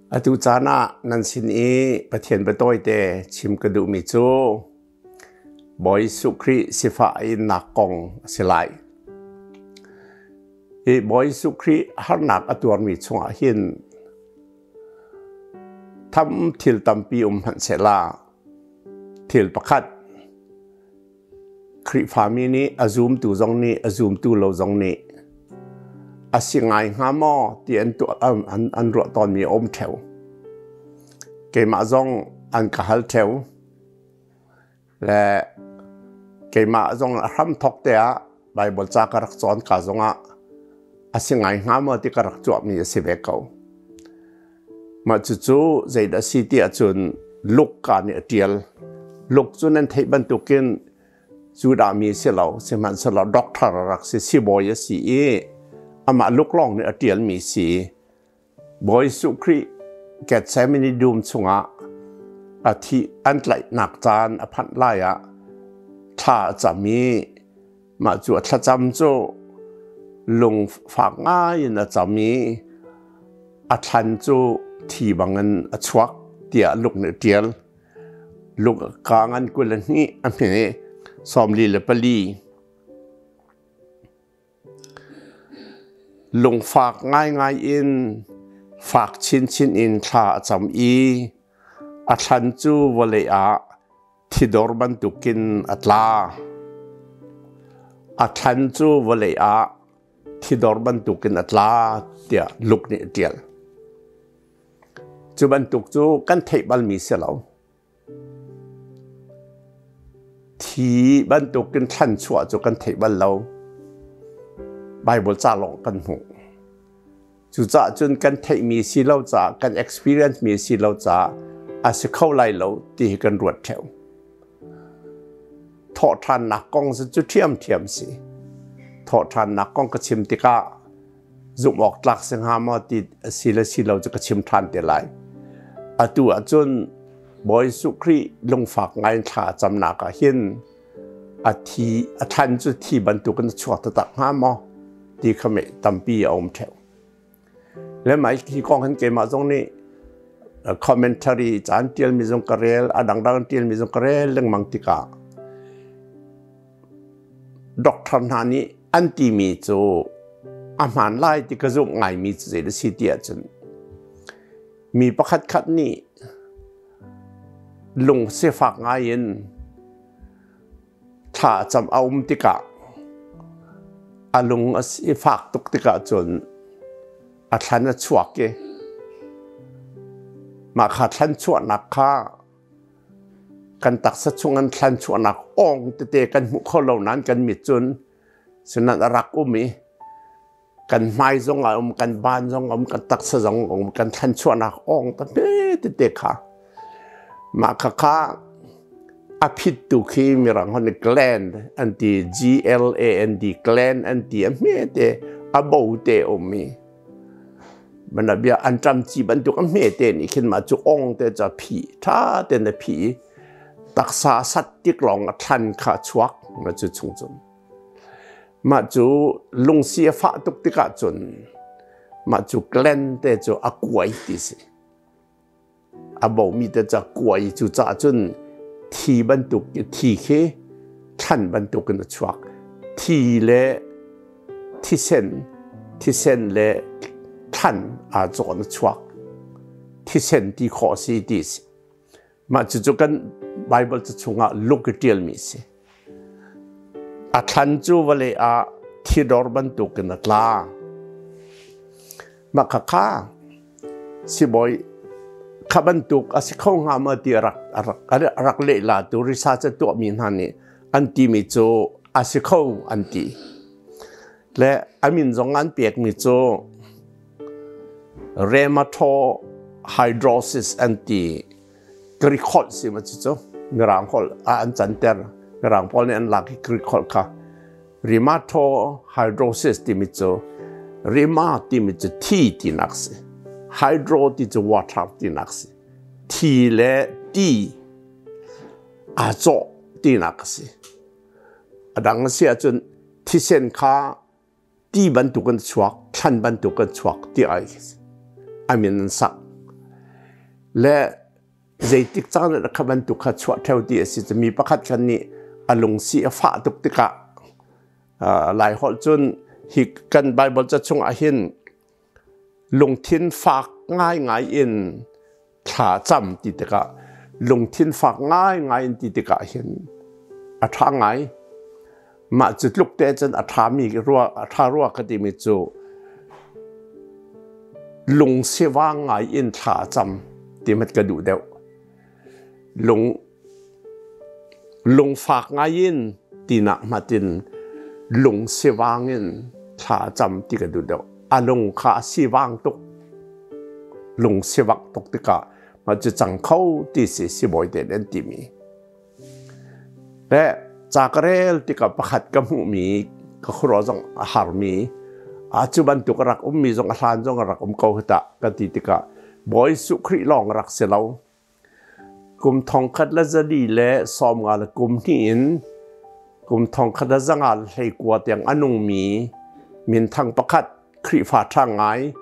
Atu caan ah nan sin i Pathian biatawite chim ka duhmi cu Bawi Jesuh Khrih sifah innak kong a si lai. Hi Bawi Jesuh Khrih harnak a tuarmi chungah hin tham thil tampi um hmanh sehla thil pakhat Khrihfami nih a zumtu zong nih a zumtu lo zong nih a si ngai hnga maw ti an tuah an ruah tawnmi a um ṭheo. Keimah zong an ka hal ṭheo. Le keimah zong a hramthawk te ah Baibal ca ka rak cawn ka zongah a si ngai hnga maw ti ka rak tuahmi a si ve ko. Mah cucu zeidah a si ti ahcun Luka nih a ṭial. Luke cu nan theih bantukin Judah mi si lo, sihmanhsehlaw doctor a rak si, sibawi a si i amah Luke lawng nih a ṭialmi si. Bawi Jesuh Khrih Gethsemane dum chungah a thih an tlaihnak caan a phanh lai ah thla a cam i mah cu a thlacam cu lungfak ngai in a cam i a thlan cu thi bangin a chuak tiah Luke nih a ṭial. Luke ka ngan 22 a hme 44. Lungfak ngaingai in fak chinchin in thla a cam i a thlan cu vawlei ah thidor bantukin a tla. A thlan cu vawlei ah thidor bantukin a tla tiah Luke nih a ṭial. Cu bantuk cu kan theih balmi si lo. Thi bantukin thlan chuah cu kan theih bal lo. Bible ca lawng kan hmuh. Cucaah cun kan theihmi si lo caah, kan experience mi si lo caah a si kho lai lo ti hi kan ruat ṭheo. Thawhṭhannak kong cu ṭhiamṭhiam si. Thawhṭhannak kong ka chim tikah zumh awk tlak si hnga maw ti a si le si lo cu ka chim ṭhan te lai. Atu ahcun Bawi Jesuh Khrih lungfak ngai in thla a camnak ah hin a thi a thlan cu thi bantukin a chuak taktak hnga maw ti kha meh tampi a um ṭheo. Le mai hi kong hin keimah zong nih commentary caan ṭialmi zong ka rel, a dangdang ṭialmi zong ka rel lengmang tikah Doctor hna nih an timi cu a hmaan lai ti ka zumh ngaimi cu zei a si ti ahcun mi pakhatkhat nih lung sifak ngaiin thla a cam a um tikah a lung a sifak tuk tikah cun a thlan a chuak i mah kha thlan chuahnak kha Kan taksa chung an thlan chuahnak awng tete kan hmuh kho lo nain kan mit cun sinan a rak um i kan hmai zong a um, kan ban zong a um, kan taksa zong a um, kan thlan chuahnak awng tete tete kha mah kha kha a phittu khi mirang hon gland an ti G L A N D gland an ti a hme te a bo te um i Mana bia an ṭam ci bantuk a hme te nih khin mah cu ong te ca phi ṭha tein a phi i taksa sat tik lawng a thlan kha a chuak ma cu chung cun mah cu lungsi a fah tuk tikah cun mah cu gland te cu a kuai ti si A bomi te ca kuai cu caah cun thi bantuk thi khi thlan bantuk in a chuak. Thi le thisen, thisen le thlan aa cawn a chuak. Thisen ti khawh si ti si. Mah cucu kan Bible ca chungah Luke i ṭialmi si. A thlan cu vawlei ah thidor bantukin a tla. Mah khakha sibawi kha bantuk a si kho hnga maw ti a rak, a rak, a rak lehlatu research a tuahmi hna nih an timi cu a si kho an ti. Le a min zong an pekmi cu rheumatohydrosis an ti. Greek holh si ma cucu Mirang holh ah an canter. Mirang pawl nih an lak i Greek holh kha rheumatohydrosis timi cu rheuma timi cu thi tinak si. Hydro ti cu water tinak si. Thi le ti aa cawh tinak a si. A dang a si ahcun thisen kha ti bantuk an chuak, thlan bantuk an chuak ti ai a min an sak. Le zeitik caan ah kha bantuk kha chuah theo ti a si. Mi pakhat khan nih a lungsi a fah tuk tikah Lai holh cun hi kan Bible ca chung ah hin lungthin fak ngaingai in thla cam ti tikah, lungthin fak ngaingai in ti tikah hin a ṭha ngai. Mah cu tluk te cun a ṭhami rua, a ṭha rua ka timi cu lungsivang ngai in thla cam ti mat ka duh deuh. Lung lungfak ngai in tinak hmatin lungsivang in thla cam ti ka duh deuh. A lung kha a sivang tuk, lung sivak tuk tikah mah cu cang kho ti si sibawi te an timi. Le ca ka rel tikah pakhat ka hmuhmi, ka khuaruah zong a harmi, a cu bantuk a rak ummi zong a hlan zong a rak um ko hi tah ka ti tikah, Bawi Jesuh Khrih lawng a rak si lo. Kum 1432 in kum 1929 tiang a nungmi minthang pakhat, Khrihfa ṭha ngai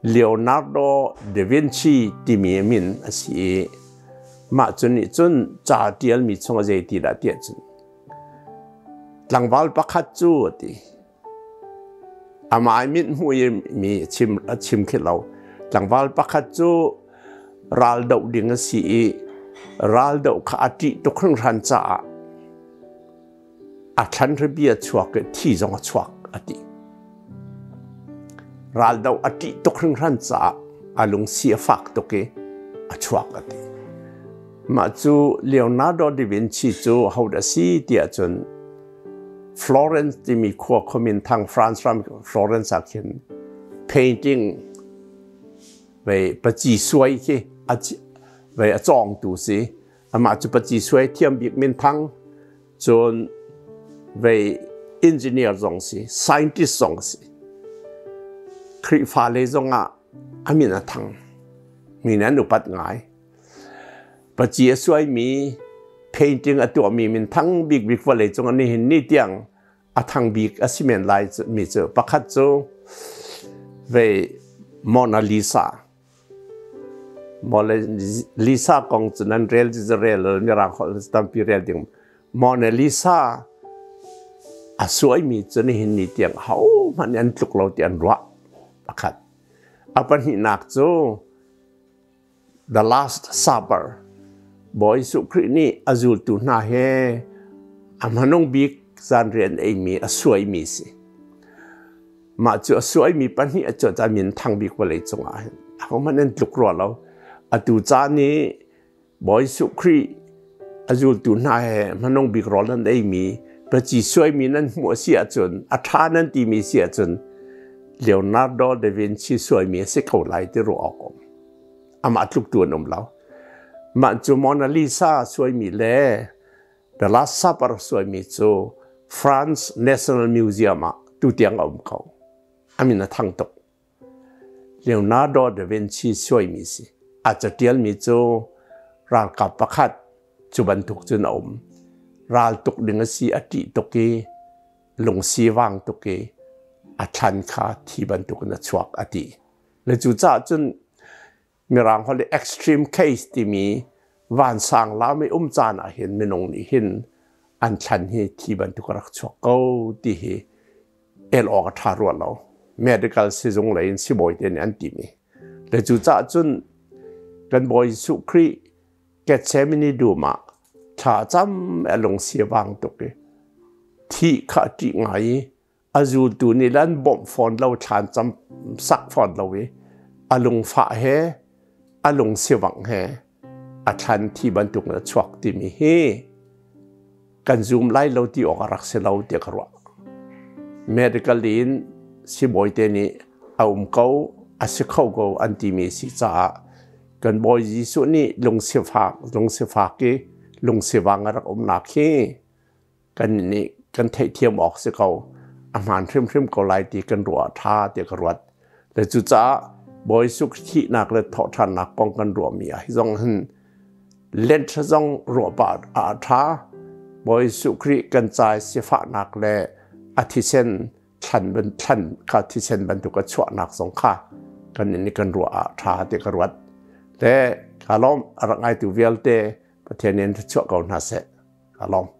Leonardo da Vinci timi min a si i mah cu nih cun ca ṭialmi chung a zei ti dah tiah cun, tlangval pakhat cu a ti. Amah i mithmuh i mi a chim khi lo. Tlangval pakhat cu ral doh ding a si i ral doh kha a ṭih tuk hringhran caah a thlan hribi a chuak i thi zong a chuak a ti. Ral doh a ṭih tuk hringhran caah a lungsi a fak tuk i a chuak a ti. Mah cu Leonardo da Vinci cu hodah a si tiah cun, Florence timi khua khuamin thang France ram Florence ah khin painting vei paci suai khi vei a cawngtu si. Amah cu paci suai thiam bik minthang, cun vei engineer zong si, scientist zong si, Khrihfa lei zong ah a min a thang, mi nan upat ngai. Paci a suaimi, painting a tuahmi minthang bikbik vawleicung ah nihin ni tiang a thang bik a si men lai mi cu pakhat cu vei Mona Lisa. Mona Lisa kong cu nan rel cu rel, mirang holh tampi rel ding. Mona Lisa a suaimi cu nihin ni tiang hohmanh nih an tluk lo ti an ruah pakhat. A pahnihnak cu The Last Supper, Bawi Jesuh Khrih nih a zultu hna he a hmanung bik zanriah an eimi a suaimi si. Mah cu a suaimi pahnih a cuat ah min thang bik vawlei cungah hin ahohmanh an tluk rua lo. Atu caan i Bawi Jesuh Khrih a zultu hna he hmanung bik rawl an eimi paci suaimi nan hmuh a si ahcun, a ṭha nan timi si ahcun, Leonardo da Vinci suaimi a si ko lai ti ruah awk um. Amah tluktu an um lo. Mah cu Mona Lisa suaimi le The Last Supper suaimi cu France National Museum ah tutiang a um ko. A min a thang tuk. Leonardo da Vinci suaimi si. A catialmi cu ralkap pakhat cu bantuk cun a um. Ral tuk ding a si, a ṭih tuk i lungsi vang tuk i a thlan kha thi bantukin a chuak a ti. Le cucaah cun Mirang holh i extreme case timi vansang lam i um caan ah hin minung nih hin an thlan hi thi bantuk a rak chuak ko ti hi el awk a ṭha rua lo. Medical sizung lei in sibawi te nih an timi. Le cucaah cun kan Bawi Jesuh Khrih Gethsemane dum ah thla cam a lungsi a vang tuk i thih kha a ṭih ngai i a zultu nih le an bawmh fawn lo, thlan cam sak fawn lo i a lungfah he a lungsivangh he a thlan thi bantuk in a chuak timi hi kan zum lai lo ti awk a rak si lo tiah ka ruah. Medical in sibawi te nih a um ko, a si kho ko an timi si caah kan Bawi Jesuh nih lungsifak lungsifak i lungsivang a rak umnak hi kan nih kan theihthiam awk si ko, a hmaan hrimhrim ko lai ti kan ruah ṭha ti ka ruat. Le cucaah Bawi Jesuh thihnak le thawhṭhannak kong kan ruahmi ah hi zong hin Lent zong ruah pah ah a ṭha. Bawi Jesuh Khrih kan ca i sifahnak le a thisen thlan thlan kha thisen bantuk a chuahnak zong kha kan nih kan ruah ah ṭha ti ka ruat. Te ka lawm. A rak ngaitu vialte Pathian in chuah ko hna seh. Ka lawm.